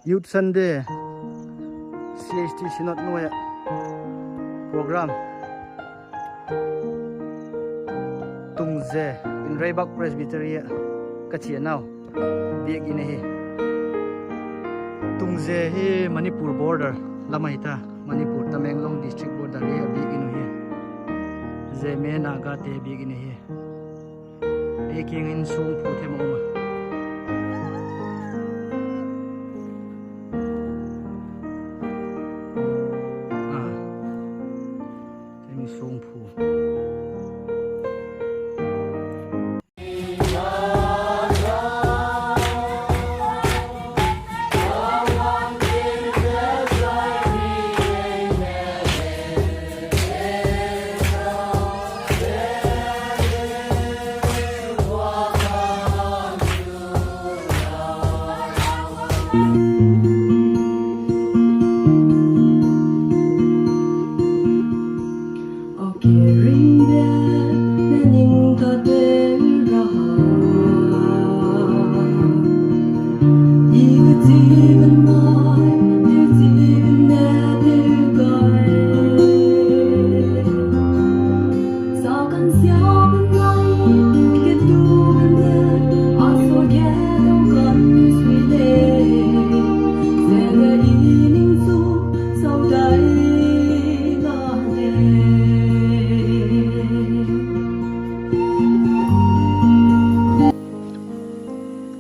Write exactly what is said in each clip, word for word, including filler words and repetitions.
Youth Sunday, C H T Synod nuai ah program. Tungje, Inreibak Presbytery ah ka chianau biak in ahi. Tungje hi Manipur border lam ahi ta, Manipur Tamenglong district border hi a biak in uh hi. Zeme Nagate biak in ahi. Ei kiang in sungphu them a um a. A, em sungphu.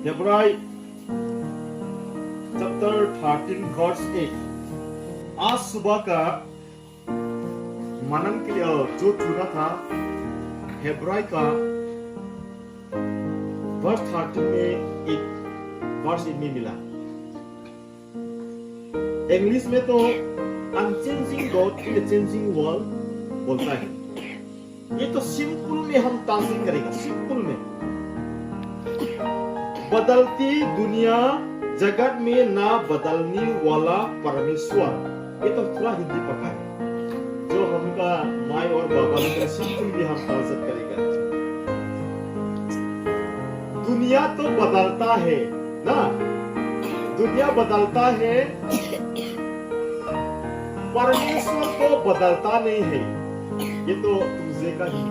Hebrai chapter thirteen verse eight. आज सुबह का मन्ना के लिए जो चूरा था, हेब्राई का verse thirteen में एक verse में मिला। इंग्लिश में तो अनचेंजिंग गॉड इन अ चेंजिंग वर्ल्ड बोलता है। ये तो सिंपल में हम ट्रांसलेट करेगा, सिंपल में। बदलती दुनिया, जगत में ना बदलने वाला परमेश्वर, ये तो थोड़ा हिंदी पक्का है, जो हमका माई और बाबा ने सिंपल में हम ट्रांसलेट करेगा। दुनिया तो बदलता है ना, दुनिया बदलता है, परमेश्वर तो बदलता नहीं है। ये तो तुझे का ही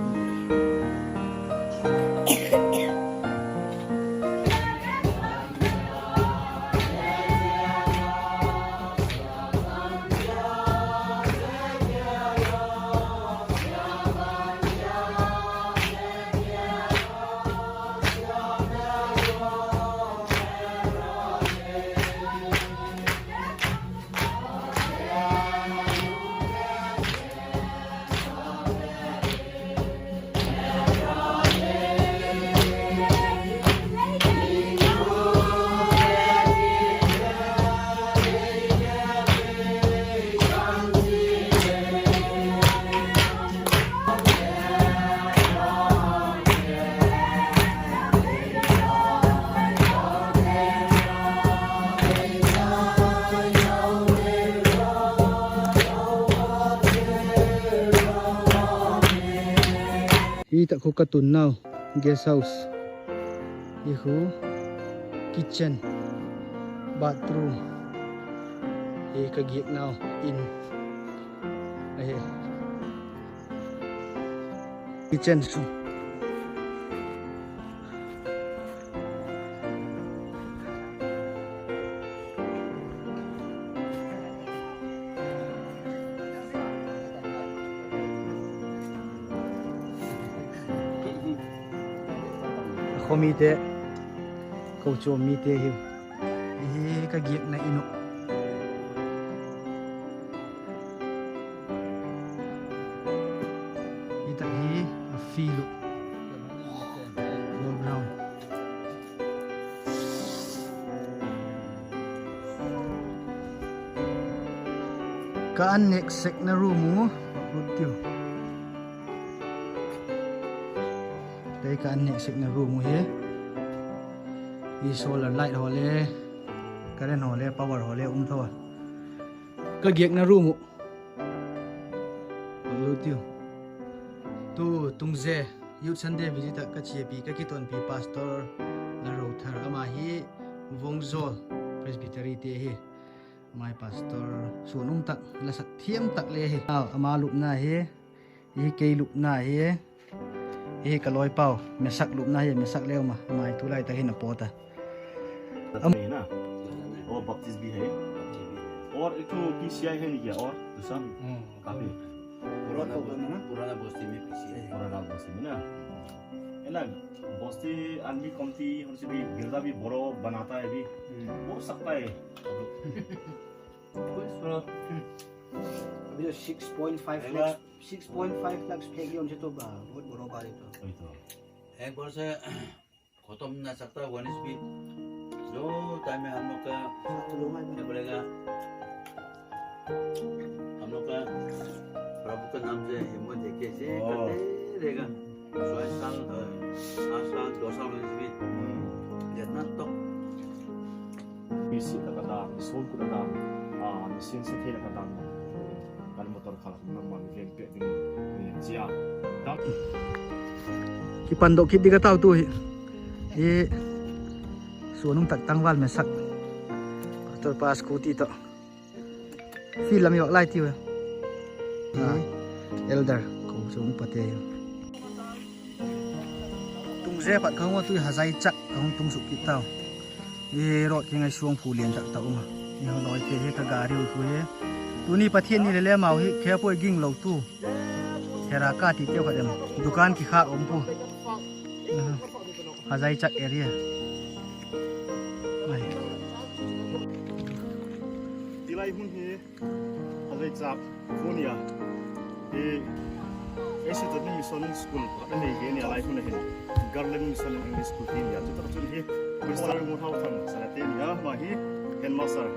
Hi tak khu ka tunnau guest house. Hi khu kitchen, bathroom. Hi ka giaknau in ahi. Kitchen chu a khaw mite, kochuam mite hi. Hi ka giakna in uh. Hi tak hi a field uh, football ground. Ka an nêk sekna room uh, lut tiu. Tei ka an nêk sekna room uh hi. Hi solar light haw le, current haw le, power haw le um tho a. Ka giakna room uh, lut tiu. Tu Tungje Youth Sunday visit ah ka chiapi, ka kitonpi Pastor Lalrothar, ama hi Vongzawl Presbytery te hi, mai pastor suan um tak, la sak thiam tak le hi. Ama lupna hi, hi kei lupna hi, hi ka lawipau Mesak lupna hi, Mesak le um a, mai tulai tak hin a pawt a. Am- है ना? वो बपतिस्मा भी है। और एक ठो पीसीआई है नहीं क्या? और दूसरा? हम्म। कहाँ पे? पुराना बस्ती में पीसीआई है। पुराना बस्ती में ना? है ना? बस्ती आदमी कमती होने से भी गिरजा भी बड़ा बनाता है अभी। हम्म। हो सकता है। कोई सुना। अभी तो six point five lakh, six point five lakh फेंक दिया उनसे तो बा-, बहुत बड़ा बात है तो। वही तो। एक बार से खत्म ना सकता वंश भी। जो टाइम में हम लोग का, ये बोलेगा, हम लोग का प्रभु का नाम से हिम्मत देके से करते रहेगा। सौ साल, अ, आठ साल, दो साल वंश भी। जितना तक। Mission la ka dan, mission ku la dan, a, mission sa thei la ka dan. Kan motor kha la kan man ven pe ding ni chia. Kipan dok kit di ka tau tu hi. E, suan um tak tangval Mesak. Pastor pa scooty tawh. Field lam i vak lai tiu e. Elder ko chung pate. Tung ze pat ka hung a tu Hazaichak ka hung tung suk kit tau. E, road ki ngai suang phu lian tak tak um a. I ho loi te hi ka gari u tu hi. Tuni Pathian ni le le mau hi khe poi ging lo tu. Hera ka ti teu khat em. Dukan ki khak um pu. Hazaichak area. Ai. Tilai hun hi. Hazaichak khu nia, hi, A C W Mission School pakhat a nei ke nia lai hun a hin, Garland Mission English School ti nia, chu tak chun hi, Mister Muthau Thang Sarate nia, ama hi headmaster,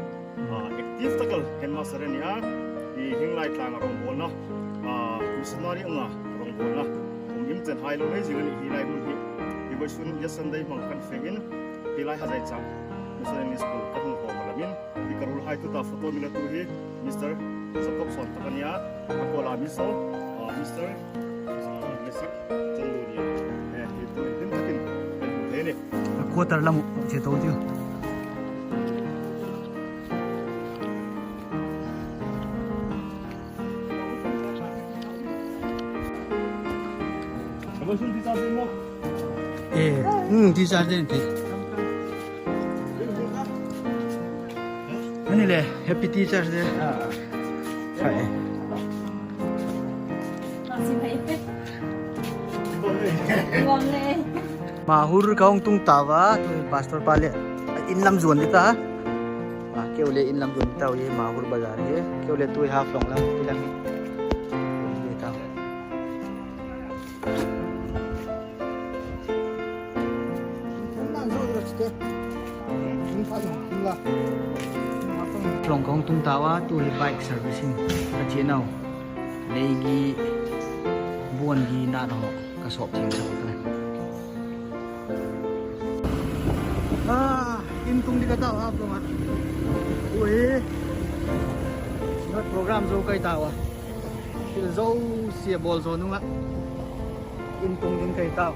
a, active tak a headmaster a nia, hi Hinglaitlang a rongbawlna, a, missionary anga rongbawlna, um im chen hai lo nei zing a ni hi lai hun hi, hi vawisun Sunday hmang khan fe in, hi lai Hazaichak Mission English School ka hung khawm a lam in, Hi ka ruolhai tuta photo mi la tu hi Mister Jacob Sawntak a nia, a kuala mi so, ah, Mister, ah, Mesak Chanlun nia. Eh, hi tu hi dim takin kan hmu thei ni. A quarter lam uh chia to tiu. Eh, hmm, Teacher Day ti. Ani le, Happy Teacher Day. Hai. Mahur ka hung tung tau a, tu pastor pa le in lam zuan di ta. A, keu le in lam zuan di tau hi Mahur bazar hi. Keu le tu Haflong lam, i lam hi. Zuan di tau. Haflong ka hung tung tau a, tu hi bike servicing ka chia nau. Leigi, buan gi na ho ka sawp thing sa ka. Ah, in tung di ka tau Haflong a. Ui. Ngat program zo kai tau a. Thil zosia bawl zo nung ah in tung ding kai tau.